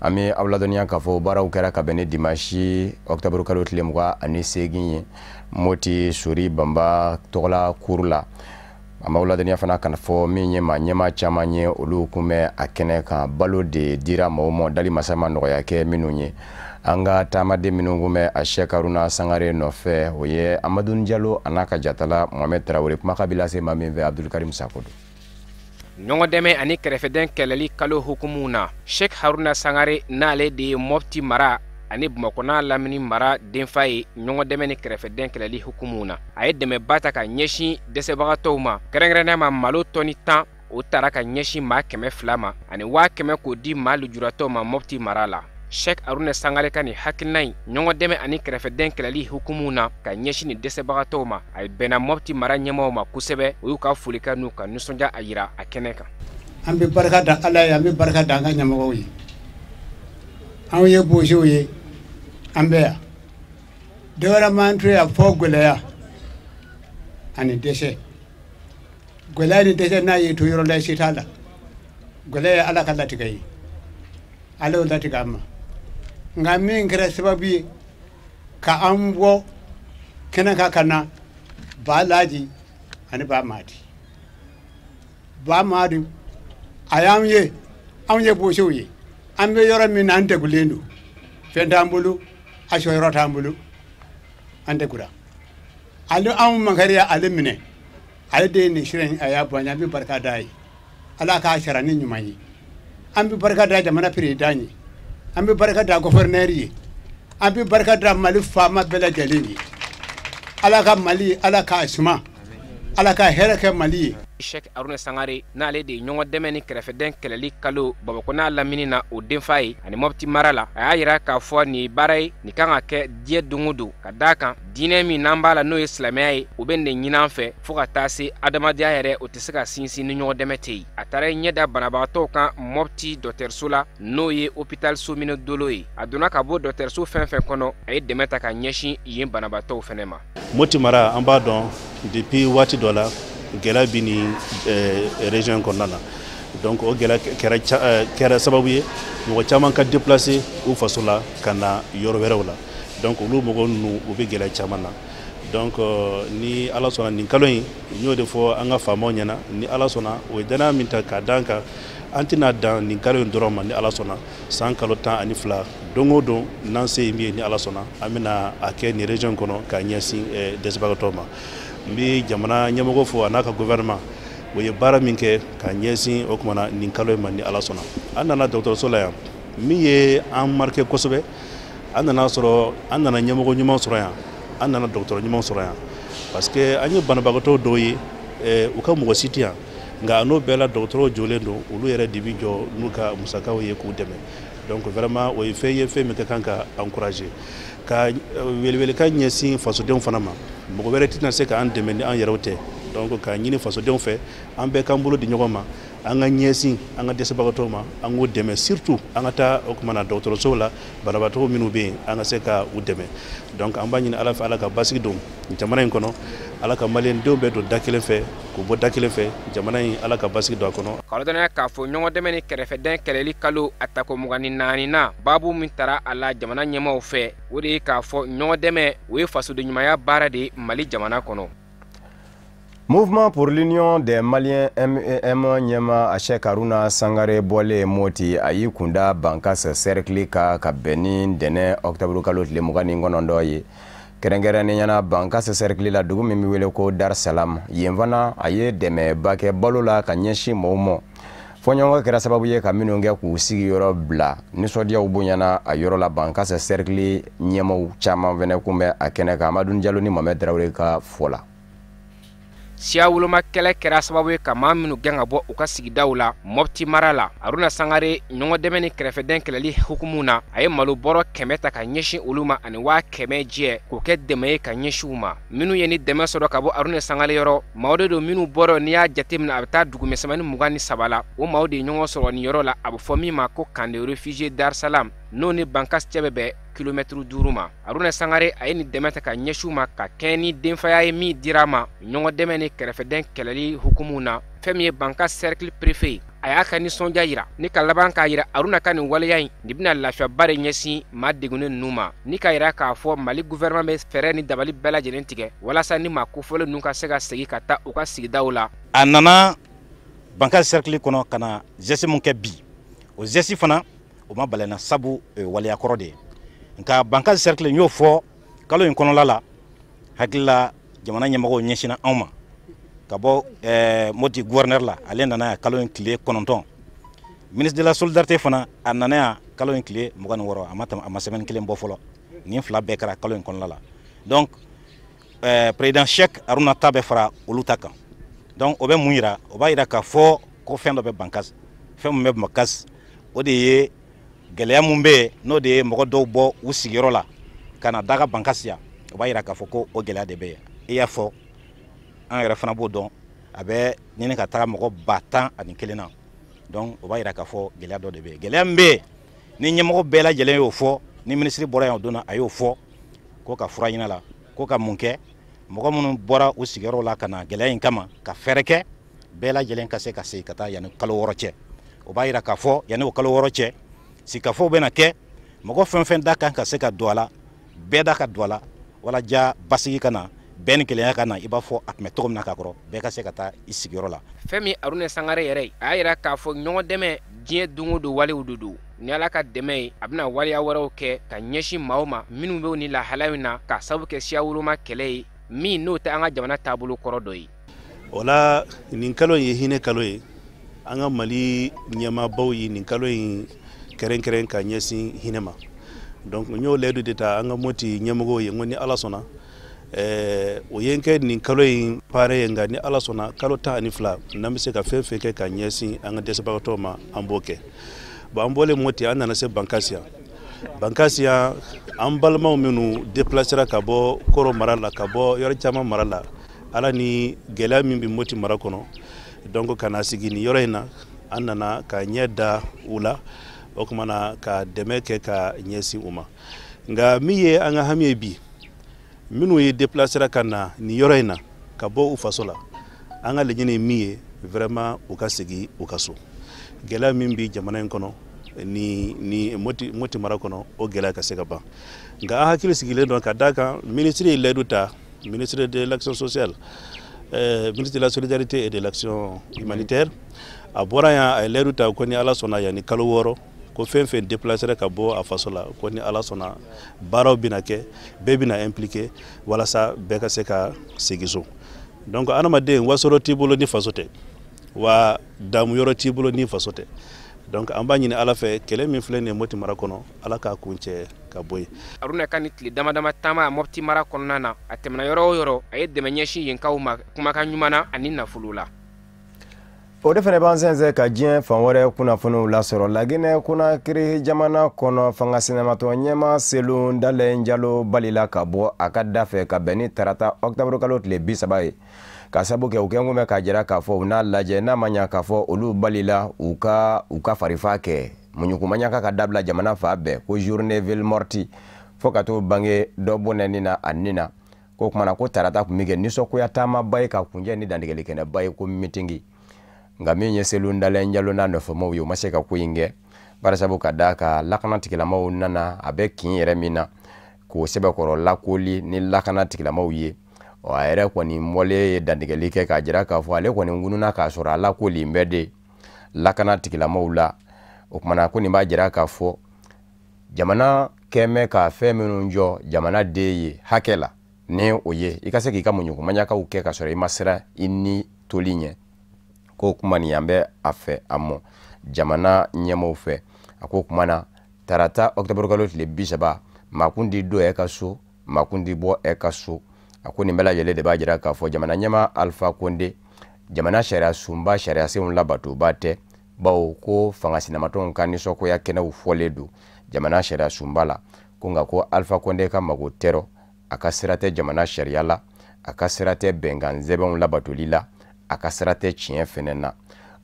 An bɛ aw ladɔnniya k'a fɔ baaraw kɛra ka bɛn ni dimanche octobre kalo tile 28 ye, Moti Sori Banba tɔgɔla kuru la. An b'aw ladɔnniya fana ka fɔ min ye maa ɲɛmaa caman ye, olu kun bɛ a kɛnɛ kan. Balo de dira maaw ma dali masa ma nɔgɔya kɛ minnu ye. An ka taamaden minnu kun bɛ a Cheikh Haruna Sangare nɔfɛ, o ye Amadu Jalo a n'a ka jatala Mohamed Traoré. Kumakan bɛ lase maa min fɛ, Abdulkarim Sako don. Ɲɔgɔn dɛmɛ ani kɛrɛfɛdɛn kɛlɛli kalo hukumu na, Cheikh Haruna Sangare, n'ale de ye Mopti mara ani Bamakɔ n'a lamini mara denfa ye, ɲɔgɔn dɛmɛ ni kɛrɛfɛdɛn kɛlɛli hukumu na, a ye dɛmɛba ta ka ɲɛsin dɛsɛbagatɔw ma, kɛrɛnkɛrɛnnenya ma malo tɔni 10, o tara ka ɲɛsin maa 200 ma, ani 100,000 k'o di maa lujuratɔw ma Mopti mara la. Cheikh Haruna Sangare ka nin hakilina in, ɲɔgɔn dɛmɛ ani kɛrɛfɛdɛn kɛlɛli hukumu na ka ɲɛsin nin dɛsɛbagatɔw ma, a ye bɛnna Mopti mara ɲɛmaaw ma kosɛbɛ. O y'u ka folikan n'u ka nisɔndiya a yira a kɛnɛ kan. An bɛ barika da Ala ye, an bɛ barika da an ka ɲɛmɔgɔw ye. Anw ye bozow ye, an bɛ yan. Dɔ wɛrɛ m'an to yan fɔ gɛlɛya ani dɛsɛ. Gɛlɛya ni dɛsɛ, n'a y'i to yɔrɔ la, i se t'a la. Gɛlɛya ye Ala ka latigɛ ye, Ala y'o latigɛ an ma. Nka min kɛra sababu ye ka an bɔ kɛnɛ kan ka na, Ba Laji ani Ba Madi. Ba Madi a y'an ye, anw ye bozow ye, an bɛ yɔrɔ min na, an degulen don, fɛn t'an bolo, a sɔyɔrɔ t'an bolo, an degura. Ale anw makari ale minɛ, ale de ye nin sira in a y'a bɔ an ye. An bɛ barika d'a ye, Ala k'a sara ni ɲuman ye. An bɛ barika da jamana président ye, an bɛ barika da gouverneur ye, an bɛ barika da Mali faama bɛɛ lajɛlen ye. Ala ka Mali, Ala k'a suma, Ala ka hɛrɛ kɛ Mali ye. Cheikh Haruna Sangare, n'ale de ye ɲɔgɔn dɛmɛ ni kɛrɛfɛdɛn kɛlɛli kalo Bamakɔ n'a lamini na o denfa ye ani Mopti mara la, a y'a yira k'a fɔ nin baara ye nin kan ka kɛ diɲɛ don o don, ka d'a kan diinɛ min n'an b'a la, n'o ye silamɛya ye, o bɛ nin de ɲini an fɛ, fo ka taa se adamadenya yɛrɛ, o tɛ se ka sinsin ni ɲɔgɔn dɛmɛ tɛ yen. A taara ɲɛ da banabagatɔw kan Mopti dɔgɔtɔrɔso la, n'o ye hôpital Somine Dolo ye. A donna ka bɔ dɔgɔtɔrɔso fɛn fɛn kɔnɔ, a ye dɛmɛ ta ka ɲɛsin yen banabaatɔw fɛnɛ ma. Mopti mara, an b'a dɔn depuis waati dɔ la, gɛlɛya bi ni région kɔnɔna na. Donc o gɛlɛya kɛra sababu ye mɔgɔ caman ka déplacer u faso la ka na yɔrɔ wɛrɛw la. Donc olu mɔgɔ ninnu, u bɛ gɛlɛya caman na. Donc ni Ala sɔnna, nin kalo in, n y'o de fɔ an ka faamaw ɲɛna, ni Ala sɔnna, o ye danaya min ta k'a d'an kan, an tɛna dan nin kalo in dɔrɔn ma. Ni Ala sɔnna, san kalo 12, don o don n'an se ye min ye, ni Ala sɔnna, an bɛna a kɛ nin région kɔnɔ ka ɲɛsin dɛsɛbagatɔw ma. N bɛ jamana ɲɛmɔgɔ fo a n'a ka gouvernement, o ye baara min kɛ ka ɲɛsin o kumana nin kalo in ma. Ni Ala sɔnna, an nana dɔgɔtɔrɔso la yan, min ye an marqué kosɛbɛ, an nana sɔrɔ, an nana ɲɛmɔgɔ ɲuman sɔrɔ yan, an nana dɔgɔtɔrɔ ɲuman sɔrɔ yan, parce que an ye banabagatɔ dɔw ye, u ka mɔgɔ si tɛ yan, nka n'o bɛɛ la, dɔgɔtɔrɔw jɔlen don, olu yɛrɛ de bɛ jɔ n'u ka musakaw ye k'u dɛmɛ. Donc vraiment, o ye fɛn ye, fɛn min ka kan ka encourager, ka welewelekan ɲɛsin fasodenw fana ma. Mɔgɔ wɛrɛ tɛna se k'an dɛmɛ ni an yɛrɛw tɛ. Donc k'a ɲini fasodenw fɛ, an bɛɛ k'an bolo di ɲɔgɔn ma, an ka ɲɛsin an ka dɛsɛbagatɔw ma, an k'u dɛmɛ, surtout an ka taa o kumana dɔgɔtɔrɔsow la, banabaatɔ minnu bɛ yen, an ka se ka u dɛmɛ. Donc an b'a ɲini Ala fɛ, Ala ka basigi don jamana in kɔnɔ, Ala ka maliyɛndenw bɛɛ don da kelen fɛ k'u bɔ da kelen fɛ, jamana in, Ala ka basigi don a kɔnɔ. K'a k'a fɔ ɲɔgɔn dɛmɛ ni kɛrɛfɛdɛn kɛlɛli kalo a tako 24 na, baabu min tara a la jamana ɲɛmaaw fɛ, o de ye k'a fɔ ɲɔgɔn dɛmɛ, o ye fasoden ɲumanya baara de ye Mali jamana kɔnɔ. Mouvement pour l'Union des Maliens, MEM ɲɛma Cheikh Haruna Sangare bɔlen Moti, a y'i kunda Bankas cercle kan ka bɛn ni ntɛnɛn octobre kalo tile 29 ye. Kɛrɛnkɛrɛnnenya la, Bankas cercle la, dugu min bɛ wele ko Dar Salam, yen fana a ye dɛmɛba kɛ balo la ka ɲɛsin mɔgɔw ma, fɔɲɔgɔnkɔ kɛra sababu ye ka minnu kɛ k'u sigiyɔrɔ bila. Nisɔndiyaw bonyana a yɔrɔ la. Bankas cercle ɲɛmaw caman fɛnɛ kun bɛ a kɛnɛ kan. Amadu Jalo ni Mohamed Traoré ka fɔ la. Siya woloma kɛlɛ kɛra sababu ye ka maa minnu gɛn ka bɔ u ka sigidaw la Mopti mara la, Haruna Sangare, ɲɔgɔn dɛmɛ ni kɛrɛfɛdɛn kɛlɛli hukumu na, a ye malo bɔrɔ 100 ta ka ɲɛsin olu ma ani 100,000 jɛ k'o kɛ dɛmɛ ye ka ɲɛsin u ma. Minnu ye ni dɛmɛ sɔrɔ ka bɔ Haruna Sangare yɔrɔ, maaw de don minnu bɔrɔ, n'i y'a jateminɛ, a bɛ taa dugu misɛnmanin 23 la. O maaw de ye ɲɔgɔn sɔrɔ nin yɔrɔ la, a bɛ fɔ min ma ko camp de réfugiés Dar Salam, n'o ni Bankas cɛ bɛ bɛn kilomɛtiri 5 ma. Haruna Sangare a ye nin dɛmɛ ta ka ɲɛsin u ma ka kɛɲɛ ni denfaya ye min dira a ma ɲɔgɔn dɛmɛ ni kɛrɛfɛdɛn kɛlɛli hukumu na. Fɛn min ye Bankas cercle préfet, a y'a ka nisɔndiya yira ni ka laban k'a yira Haruna ka nin waleya in nin bɛna lafiyaba de ɲɛsin maa degunnen ninnu ma, ni k'a yira k'a fɔ Mali gouvernement bɛ fɛɛrɛ ni dabali bɛɛ lajɛlen tigɛ walasa ni maa kofɔlen ninnu ka se ka segin ka taa u ka sigidaw la. A nana Bankas cercle kɔnɔ ka na geste mun kɛ bi, o geste fana o ma balana, sabu waleya kɔrɔ de ye. Nka Bankass cercle n y'o fɔ kalo in kɔnɔla la, hakili la jamana ɲɛmɔgɔw ɲɛsinna anw ma ka bɔ Moti gouverneur la, ale nana yan kalo in tile 9. Ministre de la solidarité fana, a nana yan kalo in tile 26, a ma tɛmɛ, a ma semaine kelen bɔ fɔlɔ. Nin fila bɛɛ kɛra kalo in kɔnɔna la. Donc président Cheikh Haruna ta bɛ fara olu ta kan. Donc o bɛ mun yira? O b'a yira k'a fɔ ko fɛn dɔ bɛ Bankass. Fɛn min bɛ Bankass, o de ye gɛlɛya mun bɛ yen, n'o de ye mɔgɔ dɔw bɔ u sigiyɔrɔ la ka na daga Bankass yan. O b'a yira k'a fɔ ko o gɛlɛya de bɛ yen. I y'a fɔ, an yɛrɛ fana b'o dɔn, a bɛ ɲini ka taga mɔgɔ 11,000 na. Donc o b'a yira k'a fɔ gɛlɛya dɔ de bɛ yen. Gɛlɛya min bɛ yen, ni ɲɛmɔgɔ bɛɛ lajɛlen y'o fɔ, ni minisiri bɔra yan o don na, a y'o fɔ ko ka fura ɲini a la, ko ka mun kɛ mɔgɔ minnu bɔra u sigiyɔrɔ la ka na gɛlɛya in kama, ka fɛɛrɛ kɛ bɛɛ lajɛlen ka se ka segin ka taa yanni kalo 6 cɛ. O b'a yira k'a fɔ yanni o kalo 6 cɛ, sigikafɔw bɛna kɛ, mɔgɔ fɛn fɛn da kan ka se ka don a la, bɛɛ da ka don a la, walaja basigi ka na, bɛɛ ni kelenya ka na, i b'a fɔ a tun bɛ cogo min na ka kɔrɔ, bɛɛ ka se ka taa i sigiyɔrɔ la. Fɛn min Haruna Sangare yɛrɛ ye, a y'a yira k'a fɔ ɲɔgɔn dɛmɛ diɲɛ don o don walew de don. Ni Ala ka dɛmɛ ye, a bɛna waleya wɛrɛw kɛ ka ɲɛsin maaw ma minnu bɛ ni lahalaya in na, k'a sababu kɛ siya woloma kɛlɛ ye min n'o tɛ an ka jamana taabolo kɔrɔ dɔ ye. O la, nin kalo in ye hinɛ kalo ye. An ka Mali ɲɛmaabaw ye nin kalo in kɛrɛnkɛrɛn ka ɲɛsin hinɛ ma. Donc n y'o layidu de ta an ka Moti ɲɛmɔgɔw ye, n ko ni Ala sɔnna, o ye n kɛ nin kalo in parrain ye. Nka ni Ala sɔnna, kalo 12, n'an bɛ se ka fɛn fɛn kɛ ka ɲɛsin an ka dɛsɛbagatɔw ma, an b'o kɛ. Bon, an bɔlen Moti, an nana se Bankass yan. Bankass yan, an balimaw minnu déplacera ka bɔ Koro mara la, ka bɔ yɔrɔ caman mara la, Ala ni gɛlɛya min bɛ Moti mara kɔnɔ, donc ka na sigi nin yɔrɔ in na, an nana ka ɲɛ da u la, o tuma na ka dɛmɛ kɛ ka ɲɛsin u ma. Nka min ye an ka hami ye bi, minnu ye déplacera ka na nin yɔrɔ in na ka bɔ u faso la, an ka laɲini ye min ye, vraiment u ka segin u ka so. Gɛlɛya min bɛ jamana in kɔnɔ ni Moti mara kɔnɔ, o gɛlɛya ka se ka ban. Nka an hakili sigilen don ka d'a kan minisiri ye layidu ta, ministre de l'action sociale, ministre de la solidarité et de l'action humanitaire, a bɔra yan, a ye layidu ta ko ni Ala sɔnna, yanni kalo 6, ko fɛn fɛn déplacera ka bɔ a faso la, ko ni Ala sɔnna, baaraw bɛna kɛ, bɛɛ bɛna impliqué walasa bɛɛ ka se ka segin so. Donc adamaden, wasɔrɔ t'i bolo ni faso tɛ, wa damu yɔrɔ t'i bolo ni faso tɛ. Donc an b'a ɲini Ala fɛ, kɛlɛ min filɛ nin ye Moti mara kɔnɔ, Ala k'a kun cɛ ka bɔ yen. Haruna ka ni tile dama dama taama Mopti mara kɔnɔna na, a tɛmɛna yɔrɔ o yɔrɔ, a ye dɛmɛ ɲɛsin yenkaw ma kumakan ɲuman na ani nafolo la. O de fana b'an sɛnsɛn ka diɲɛ fan wɛrɛ kunnafoniw lasɔrɔ. Laginɛ Konakiri jamana kɔnɔ, fanga sinamatɔ ɲɛmaa Selu Dalen Jalo balila ka bɔ a ka da fɛ ka bɛn ni tarata ɔkutɔburu kalo tile 30 ye, ka sabu kɛ u kɛn kun bɛ k'a jira k'a fɔ u n'a lajɛ n'a ma ɲa k'a fɔ olu balila u ka farifa kɛ muɲukumaɲaka ka dabila jamana fan bɛɛ, ko journée ville morte, fo ka t'o bange dɔ bɔnɛni na a nin na. Ko kumana ko tarata kun bɛ kɛ nisɔngoya taamaba ye ka kunjɛ ni dantigɛlikɛnɛba ye, ko mitingi. Nka min ye Selu Dalen Jalo n'a nɔfɛmaw ye, u ma se ka ko in kɛ, barisabu ka d'a kan lakana tigilamaw nana a bɛ kin yɛrɛ min na k'o sɛbɛkɔrɔ lakoli ni lakana tigilamaw ye. Ɔ, a yɛrɛ kɔni mɔlen ye dantigɛli kɛ k'a jira k'a fɔ ale kɔni ŋununa k'a sɔrɔ a lakoli bɛ de lakana tigilamaw la. O kumana ko nin b'a jira k'a fɔ jamana kɛmɛ ka fɛn minnu jɔ jamana den ye hakɛ la, ni o ye i ka se k'i ka muɲukumaɲakaw kɛ k'a sɔrɔ i ma siran i ni toli ɲɛ. Ko kuma nin an bɛ a fɛ a mɔ jamana ɲɛmɔgɔw fɛ. A ko kuma na tarata ɔkutɔburu kalo tile 30, maa kun di don ɛ ka so, maa kun di bɔ ɛ ka so. A ko nin bɛɛ lajɛlen de b'a jira k'a fɔ jamana ɲɛmaa Alpha Condé jamana sariya sunba sariyasenw labatoba tɛ, bawo ko fanga sinamatɔnw ka nisɔngoya kɛnɛw fɔlen don jamana sariya sunba la. Ko nka ko Alpha Condé ka mago tɛ, a ka sira tɛ jamana sariya la, a ka sira tɛ bɛnkan sɛbɛnw labatoli la, a ka sira tɛ tiɲɛ fɛnɛ na.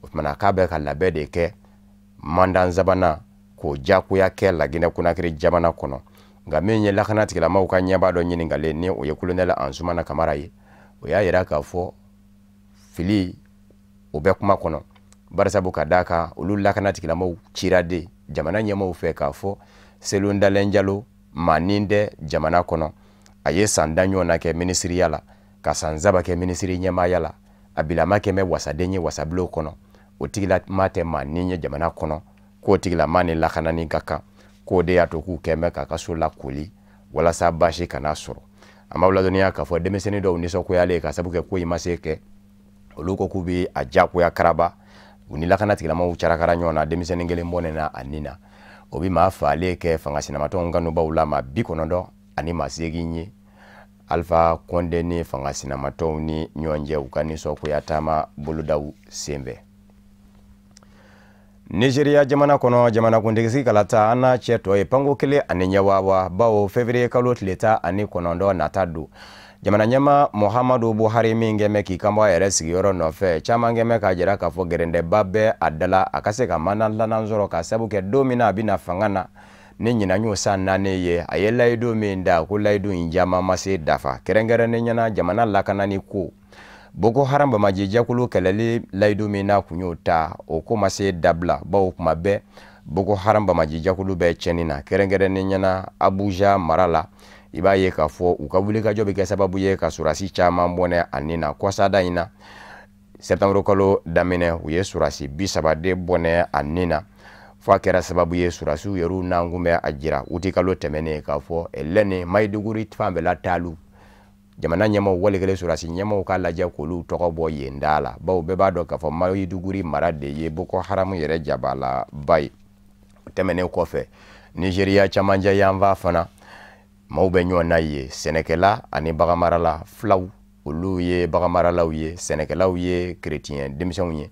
O tuma na k'a bɛ ka labɛn de kɛ mandan sabanan k'o diyagoya kɛ Laginɛ Konakiri jamana kɔnɔ. Nka min ye lakana tigilamaw ka ɲɛbaa dɔ ɲininkalen, ni o ye kolonɛli Ansumana Kamara ye, o y'a yira k'a fɔ fili o bɛ kuma kɔnɔ, barisabu ka d'a kan olu lakana tigilamaw cira de jamana ɲɛmaaw fɛ k'a fɔ Selu Dalen Jalo maa nin tɛ jamana kɔnɔ. A ye san 10 ɲɔgɔnna kɛ minisiriya la, ka san 3 kɛ minisiri ɲɛmaaya la, a bilama kɛ mɛ wasaden ye wasabulon kɔnɔ. O tigilama tɛ maa nin ye jamana kɔnɔ, k'o tigilama ni lakanani ka kan. K'o de y'a to k'u kɛn bɛ k'a ka so lakoli walasa baasi kana sɔrɔ. An b'aw ladɔnniya k'a fɔ denmisɛnnin dɔw nisɔngoyalen ka sabu kɛ ko in ma se kɛ, olu ko k'u bɛ a diyagoya karaba. U ni lakana tigilamɔgɔw carakara ɲɔgɔn na, denmisɛnnin kelen bɔnɛna a nin na. O bɛ maa faalen kɛ fanga sinamatɔnw kanubaw la maa 98 ye. Alpha Condé ni fanga sinamatɔnw ni ɲɔgɔn cɛ, u ka nisɔngoya taama bolodaw senfɛ. Nigeria jamana kɔnɔ, jamanakuntigi kalata an n'a cɛ tɔ ye panko kelen ani ɲɛwawa, bawo février kalo tile 19 nata don. Jamana ɲɛmaa Muhammadu Buhari min kɛn bɛ k'i kanbɔ a yɛrɛ sigiyɔrɔ nɔfɛ, caman kɛn bɛ k'a jira k'a fɔ gɛrɛndɛba bɛ a da la a ka se ka mana lanan sɔrɔ, ka sabu kɛ don min na a bɛna fanga na ni ɲinan y'o san 4 ye, a ye layidu min da ko layidu in caman ma se dafa, kɛrɛnkɛrɛnnen ɲɛna jamana lakanani ko. Boko Haram bamaji jɛkulu kɛlɛli layidu min n'a kun y'o ta, o ko ma se dabila, bawo kuma bɛɛ Boko Haram bamaji jɛkulu bɛ tiɲɛni na, kɛrɛnkɛrɛnnen ɲɛna Abuja mara la. I b'a ye k'a fɔ u ka wulikajɔ bɛ kɛ sababu ye ka surasi caman bɔnɛ a nin na. Kɔsada in na, septembre kalo daminɛ, u ye surasi 30 de bɔnɛ a nin na, fo a kɛra sababu ye surasiw yɛrɛw n'an kun bɛ a jira uti kalo tɛmɛnen k'a fɔ Eleni Maiduguri fan bɛɛ la taalu jamana ɲɛmaaw wali kelen surasi ɲɛmaaw k'a lajɛ k'olu tɔgɔ bɔ yen da la, bawo bɛɛ b'a dɔn k'a fɔ Maiduguri mara de ye Boko Haram yɛrɛ jabalaba ye. O tɛmɛnen kɔfɛ, Nigeria camancɛ yanfan fana maaw bɛ ɲɔgɔn na ye, sɛnɛkɛla ani baganmarala filaw, olu ye baganmaralaw ye, sɛnɛkɛlaw ye kerecɛn denmisɛnw ye,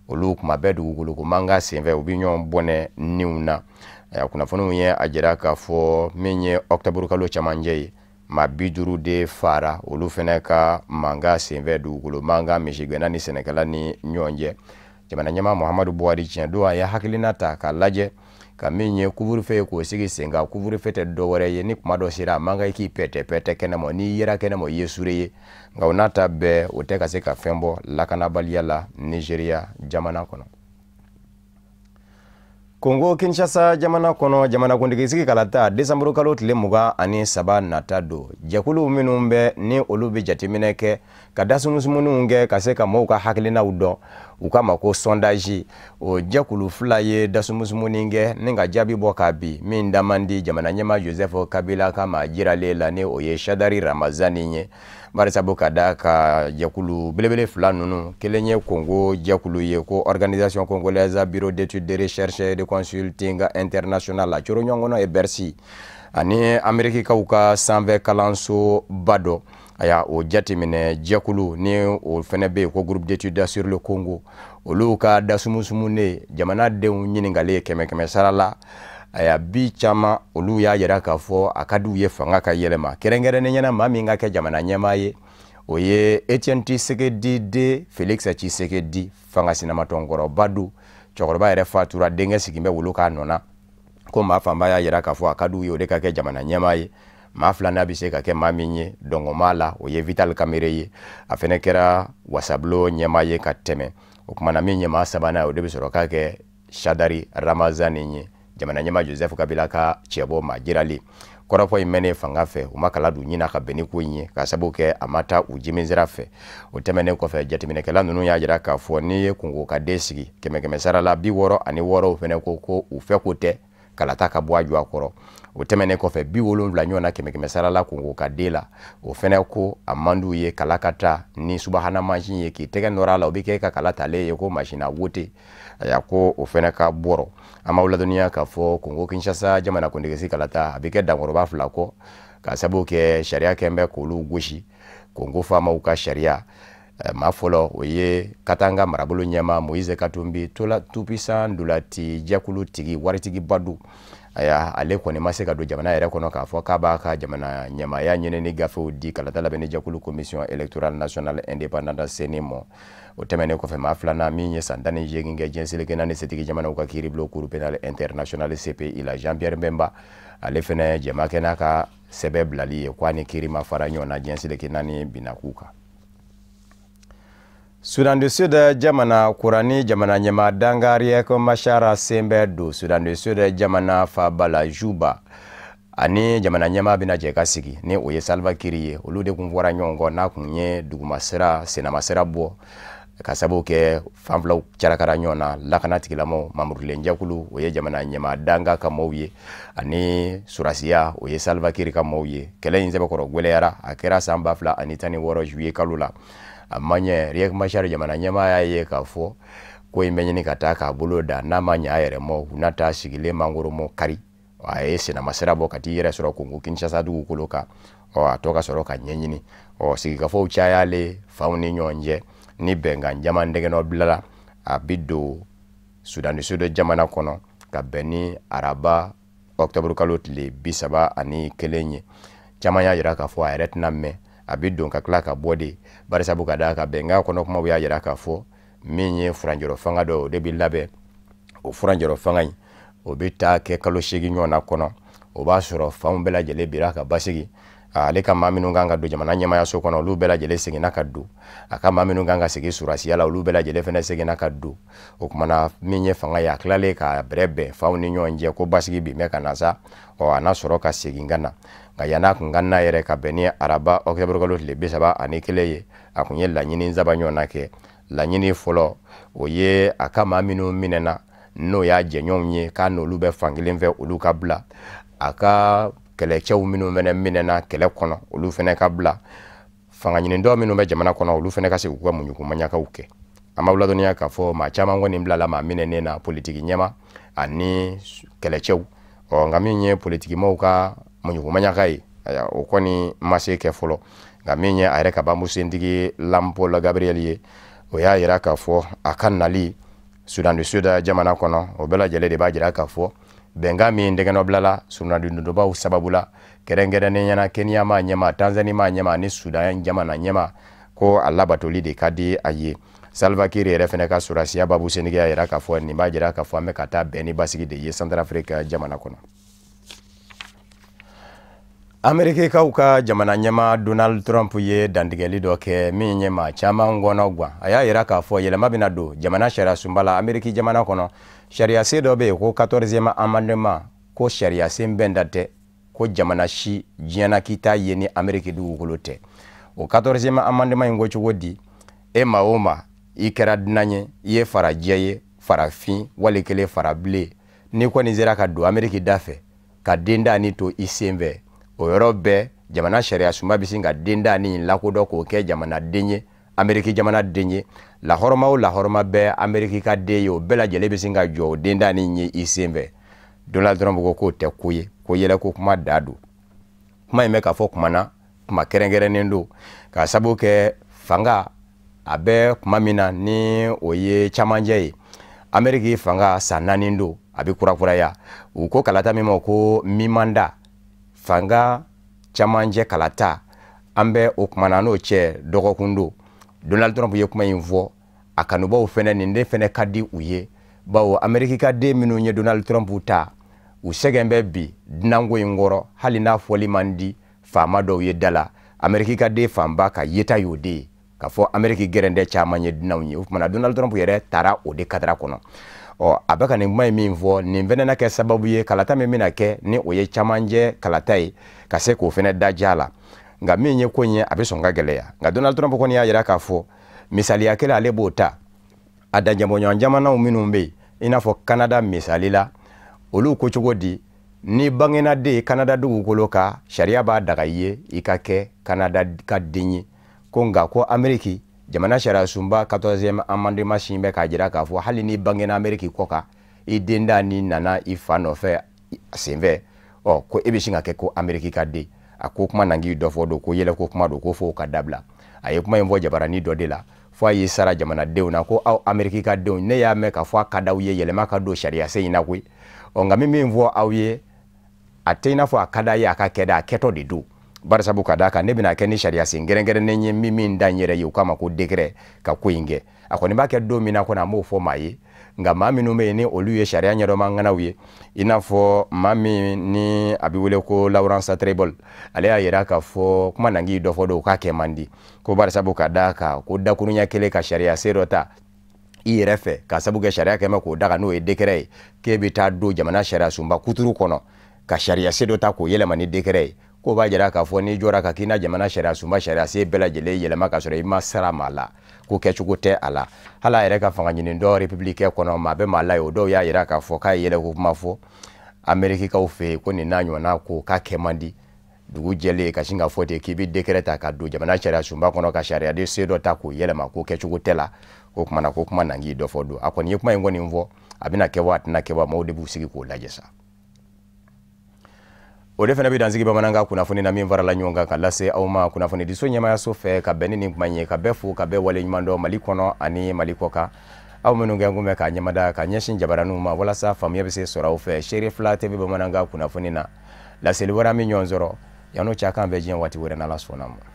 olu kuma bɛɛ dugukolo ko mankan senfɛ u bɛ ɲɔgɔn bɔnɛ niw na. Kunnafoniw ye a jira k'a fɔ min ye octobre kalo camancɛ ye, maa 50 de fara olu fɛnɛ ka mankan senfɛ dugukolo mankan misigɛnna ni sɛnɛkɛla ni ɲɔgɔn cɛ. Jamana ɲɛmaa Muhammadu Buhari tiɲɛ don a ye hakilina ta k'a lajɛ ka min ye couvre-feu ye k'o sigi sen kan. Couvre-feu tɛ dɔwɛrɛ ye, ni kuma dɔ sera a man kan i k'i pɛtɛ pɛtɛ kɛnɛma, n'i yera kɛnɛma i ye sure ye. Nka o n'a ta bɛɛ, o tɛ ka se ka fɛn bɔ lakanabaliya la Nigeria jamana kɔnɔ. Congo Kinshasa jamana kɔnɔ, jamanakuntigi sigi kalata décembre kalo tile 23 nata don. Jɛkulu minnu bɛ ni olu bɛ jateminɛ kɛ ka dasumusumunuw kɛ ka se ka mɔgɔw ka hakilinaw dɔn, u k'a ma ko sondage, o jɛkulu fila ye dasumusumuni kɛ ni ka jaabi bɔ k'a bi min da man di jamana ɲɛmaa Joseph Kabila ka maa jiralen la, ni o ye Shadary Ramazani ye. Barisabu ka da ka jɛkulu belebele fila ninnu, kelen ye Congo jɛkulu ye ko Organisation Congolaise Bureau d'études de recherche et de consulting international la coro ɲɔgɔn kɔnɔ ye Bercy, ani Amerikikaw ka sanfɛ kalanso ba dɔ, aya o jateminɛ jɛkulu ni o fɛnɛ bɛ yen ko Groupe d'études sur le Congo, olu ka dasumusumunen jamanadenw ɲininkalen 100 sara la, aya bi caman olu y'a yira k'a fɔ a ka d'u ye fanga ka yɛlɛma, kɛrɛnkɛrɛnnen ɲɛna maa min ka kɛ jamana ɲɛmaa ye, o ye Etienne Tshisekedi de Félix Tshisekedi, fanga sinamatɔnkɔrɔba don, cɛkɔrɔba yɛrɛ fatura, denkɛ sigin bɛ wolo k'a nɔ na, ko maa fanba y'a yira k'a fɔ a ka d'u ye o de ka kɛ jamana ɲɛmaa ye. Maa filanan bɛ se ka kɛ maa min ye dɔngɔma la, o ye Vital Kamerhe ye, a fɛnɛ kɛra wasabulon ɲɛmaa ye ka tɛmɛ. O kumana min ye maa sabanan ye, o de bɛ sɔrɔ k'a kɛ Shadary Ramazani ye, jamana ɲɛmaa Joseph Kabila ka cɛbɔ maa jiralen. Kɔrɔfɔ in mɛnnen fanga fɛ, u ma kala don ɲina ka bɛn ni ko in ye, ka sababu kɛ a ma taa u jiminsira fɛ. O tɛmɛnen kɔfɛ, jateminɛkɛla ninnu y'a jira k'a fɔ n'i ye kungo ka den sigi 100 sara la, 66 fɛnɛ ko u fɛ ko tɛ kalata ka bɔ a jɔ a kɔrɔ. O tɛmɛnen kɔfɛ, 70 ɲɔgɔn na 100 sara la kungo ka den la, o fɛnɛ ko a man d'u ye kala ka taa ni subahana mansin ye k'i tɛgɛ nɔrɔ a la, o bɛ kɛ e ka kala talen ye ko masina wote, a ko o fɛnɛ ka bɔrɔ. An b'aw ladɔnniya k'a fɔ Congo Kinshasa jamanakuntigi kalata a bɛ kɛ dankɔrɔba fila kɔ, ka sababu kɛ sariya kɛn bɛ k'olu gosi. Congo faamaw ka sariya maa fɔlɔ o ye Katanga marabolo ɲɛmaa Moise Katumbi, tout-puissant ndolati jɛkulu tigi waritigiba don. Aya ale kɔni ma se ka don jamana yɛrɛ kɔnɔ k'a fɔ k'a b'a ka jamana ɲɛmaaya ɲinini gafew di kalata labɛnni jɛkulu Commission électorale nationale indépendante CENI ma. O tɛmɛnen kɔfɛ, maa filanan min ye san 18 kɛ diɲɛ seleke naani setigi jamanaw ka kiiribulon Cour pénale internationale CPI la, Jean Pierre Bemba, ale fɛnɛ jɛma kɛ n'a ka sɛbɛn bilali ye k'a ni kiiri ma fara ɲɔgɔn na diɲɛ seleke naani binna k'u kan. Soudan du Sud jamana kurani jamana ɲɛmaa danga Riek Machar sen bɛ don Soudan du Sud jamana faaba la Juba, ani jamana ɲɛmaa bɛna jɛ ka sigi ni o ye Salva Kiir ye. Olu de kun fɔra ɲɔgɔn kɔ n'a kun ye dugumasira sennamasira bɔ Ka sababu kɛ fan filaw carakara ɲɔgɔn na, lakana tigilamɔgɔw mamurulenjɛkulu, o ye jamana ɲɛmaa danga ka maaw ye, ani surasiya, o ye Salva Kiir ka maaw ye. Kɛlɛ in sɛbɛkɔrɔ gwɛlɛyara, a kɛra san 2016 juillet kalo la. A ma ɲɛ, Riek Machar jamana ɲɛmaa y'a ye k'a fɔ ko in bɛ ɲini ka taa k'a bolo da, n'a ma ɲɛ a yɛrɛ ma, u na taa sigilen mangoro mɔ kari. A ye sennamasira bɔ ka t'i yɛrɛ sɔrɔ Kongo Kinshasa dugukolo kan. Ɔ, a tɔ ka sɔrɔ ka ɲɛɲini. Ɔ, sigikafɔw cayalen fanw ni ɲɔgɔn cɛ ni bɛnkan jaman dɛgɛnɔ bilala, a bi don Sudan du Sud jamana kɔnɔ ka bɛn ni araba octobre kalo tile 31 ye. Caman y'a yira k'a fɔ a yɛrɛ tɛna mɛn, a bi don ka tila ka bɔ de, barisabu ka d'a kan bɛnkan kɔnɔ kumaw y'a yira k'a fɔ min ye furancɛrɔ fanga dɔ, o de bi labɛn. O furancɛrɔ fanga in, o bɛ taa kɛ kalo 8 ɲɔgɔnna kɔnɔ. O b'a sɔrɔ fanw bɛɛ lajɛlen bira ka basigi. Ale ka maa minnu kan ka don jamana ɲɛmaayaso kɔnɔ, olu bɛɛ lajɛlen seginna ka don. A ka maa minnu kan ka segin surasiya la, olu bɛɛ lajɛlen fɛnɛ seginna ka don. O kumana min ye fanga ye, a tilalen ka bɛrɛ bɛn fanw ni ɲɔgɔn cɛ ko basigi bi mɛn ka na sa, ɔ, a n'a sɔrɔ ka segin ka na. Nka yann'a kun ka na yɛrɛ ka bɛn ni araba octobre kalo tile 31 ye, a kun ye laɲini 3 ɲɔgɔnna kɛ. Laɲini fɔlɔ, o ye a ka maa minnu minɛna n'o y'a jɛɲɔgɔnw ye, k'a n'olu bɛ fankelen fɛ, olu ka bila. A ka kɛlɛcɛw minnu fɛnɛ minɛna kɛlɛ kɔnɔ, olu fɛnɛ ka bila. Fanga ɲinidɔ minnu bɛ jamana kɔnɔ, olu fɛnɛ ka segin k'u ka muɲukumaɲakaw kɛ. An b'aw ladɔnniya k'a fɔ maa caman kɔni bilala maa minɛnen na, politiki ɲɛma ani kɛlɛcɛw. Ɔ, nka min ye politikimaw ka muɲukumaɲaka ye, ayiwa, o kɔni ma se kɛ fɔlɔ. Nka min ye a yɛrɛ ka bamusentigi Lampol Gabriel ye, o y'a yira k'a fɔ a ka nali Sudan du Sud jamana kɔnɔ, o bɛɛ lajɛlen de b'a jira k'a fɔ bɛnkan min dɛgɛnɔ bilala surunadonbaw sababu la, kɛrɛnkɛrɛnnenya la Kenya ma ɲɛma, Tanzanie ma ɲɛma ani Sudan jamana ɲɛma, ko a labatoli de ka di a ye. Salva Kiir yɛrɛ fɛnɛ ka surasiya babu sentigi y'a yira k'a fɔ nin b'a jira k'a fɔ an bɛ ka taa bɛn ni basigi de ye Centrafrique jamana kɔnɔ. Amerikikaw ka jamana ɲɛma Donald Trump ye dantigɛli dɔ kɛ min ye maa caman gɔnɔ gan. A y'a yira k'a fɔ yɛlɛma bɛna don jamana sariya sunba la Ameriki jamana kɔnɔ. Sariyasen dɔ bɛ yen ko 14e amendement, ko sariyasen bɛnda tɛ, ko jamana si diɲɛ na k'i t'a ye ni Ameriki dugukolo tɛ. O 14e amendement in ko cogo di? E maa o maa, i kɛra dunan ye, i ye farajɛ ye, farafin wali kelen farabilen, n'i kɔni sera ka don Ameriki da fɛ ka den da ni to i sen fɛ, o yɔrɔ bɛɛ jamana sariya sunba bɛ sin ka den da ni lakodɔn k'o kɛ jamanaden ye, Ameriki jamana den ye. Lahɔrɔma o lahɔrɔma bɛɛ Ameriki ka den ye, o bɛɛ lajɛlen bɛ sin ka jɔ o den da ni ye i sen fɛ. Donald Trump ko k'o tɛ ko ye, ko yɛlɛko kuma da don. Kuma in bɛ ka fɔ kuma na, kuma kɛrɛnkɛrɛnnen don, k'a sababu kɛ fanga a bɛ kuma min na ni o ye camancɛ ye. Ameriki fanga san 4 don, a bɛ kurakuraya. U ko kalata min ma ko mimanda, fanga camancɛ kalata, an bɛ o kuma na n'o cɛ dɔgɔkun don. Donald Trump ye kuma in fɔ, a kanubaw fɛnɛ nin de fɛnɛ ka di u ye, bawo Ameriki ka den minnu ye Donald Trump ta, u sɛgɛn bɛ bi dunanko in kɔrɔ, hali n'a fɔli man di faama dɔw ye da la. Ameriki ka den fanba ka yeta y'o de ye, k'a fɔ Ameriki gɛrɛndɛ caman ye dunanw ye. O tuma na Donald Trump yɛrɛ taara o de kadara kɔnɔ. Ɔ, a bɛ ka nin kuma in min fɔ, nin fɛnɛ na kɛ sababu ye kalata min bɛna kɛ ni o ye camancɛ kalata ye, ka se k'o fɛnɛ da ja la. Nka min ye ko in ye, a bɛ sɔn ka gɛlɛya. Nka Donald Trump kɔni y'a yira k'a fɔ misaliya kelen ale b'o ta, a danjɛbɔɲɔgɔn jamanaw minnu bɛ yen, i n'a fɔ Canada misali la, olu ko cogo di, ni bangena den Canada dugukolo kan, sariya b'a daga i ye i ka kɛ Canada ka den ye. Ko nka ko Ameriki jamana sariya sunba 14e amendement sin bɛ k'a jira k'a fɔ hali ni bangena Ameriki kɔ kan, i den da ni nana i fa nɔfɛ senfɛ, ɔ, ko e bɛ sin ka kɛ ko Ameriki ka den. A ko kuma nangi dɔ fɔ don, ko yɛlɛ ko kuma don, ko fo ka dabila. A ye kuma in fɔ jabarani dɔ de la, fo a y'i sara jamanadenw na ko aw Ameriki ka denw, ne y'a mɛn k'a fɔ a ka d'aw ye yɛlɛma ka don sariyasen in na koyi. Ɔ, nka min fɔ aw ye, a tɛ i n'a fɔ a ka d'a ye a ka kɛ dɛ, a kɛtɔ de don. Barisabu ka d'a kan ne bɛna kɛ ni sariyasen kɛrɛnkɛrɛnnen ye min da n yɛrɛ ye, u k'a ma ko décret ka ko in kɛ. A kɔni b'a kɛ don min na kɔni, a m'o fɔ maa ye. Nka maa minnu bɛ yen ni olu ye sariya ɲɛdɔnma ŋanaw ye, i n'a fɔ maa min ni a bɛ wele ko Lawrence Trebol, ale y'a yira k'a fɔ kuma nangi dɔ fɔ don, k'a kɛ man di. Ko barisabu ka d'a kan ko dakuruɲɛ kelen ka sariya se dɔ ta i yɛrɛ fɛ, ka sabu kɛ sariya kɛmɛ k'o daga n'o ye décret ye, k'e bɛ taa don jamana sariya sunba kuturu kɔnɔ ka sariya se dɔ ta k'o yɛlɛma ni décret ye, k'o b'a jira k'a fɔ n'i jɔra ka k'i na jamana sariya sunba sariya se bɛɛ lajɛlen yɛlɛma k'a sɔrɔ i ma sara maa la, Ko kɛcogo tɛ a la. Hali a yɛrɛ ka fanga ɲini dɔ républicain kɔnɔ, maa bɛ maa la ye, o dɔw y'a yira k'a fɔ k'a ye yɛlɛko kuma fɔ Amerikikaw fɛ yen, ko nin n'a ɲɔgɔnna ko k'a kɛ man di. Dugu jɛlen ka sin ka fɔ ten k'i bɛ décret ta ka don jamana sariya sunba kɔnɔ ka sariyaden se dɔ ta k'o yɛlɛma, ko kɛcogo tɛ la. O kumana ko kuma nangi dɔ fɔ don. A kɔni ye kuma in kɔni fɔ, a bɛna kɛ wa a tɛna kɛ wa, maaw de b'u sigi k'o lajɛ sa. O de fana bɛ dansigi bamanankan kunnafoni na min farala ɲɔgɔn kan ka lase aw ma kunnafonidiso ɲɛmayaso fɛ ka bɛn ni nin kuma in ye. Ka bɛɛ fo, ka bɛɛ waleɲuman dɔn Mali kɔnɔ ani Mali kɔ kan, aw minnu kɛ kun bɛ k'a ɲɛmada ka ɲɛsin jabaraninw ma walasa faamuya bɛ se sɔrɔ aw fɛ Seere 2 TV bamanankan kunnafoni na. Laseli wɛrɛ min ɲɔgɔn sɔrɔ yan'o cɛ, k'an bɛn diɲɛ waati wɛrɛ n'Ala sɔnna ma.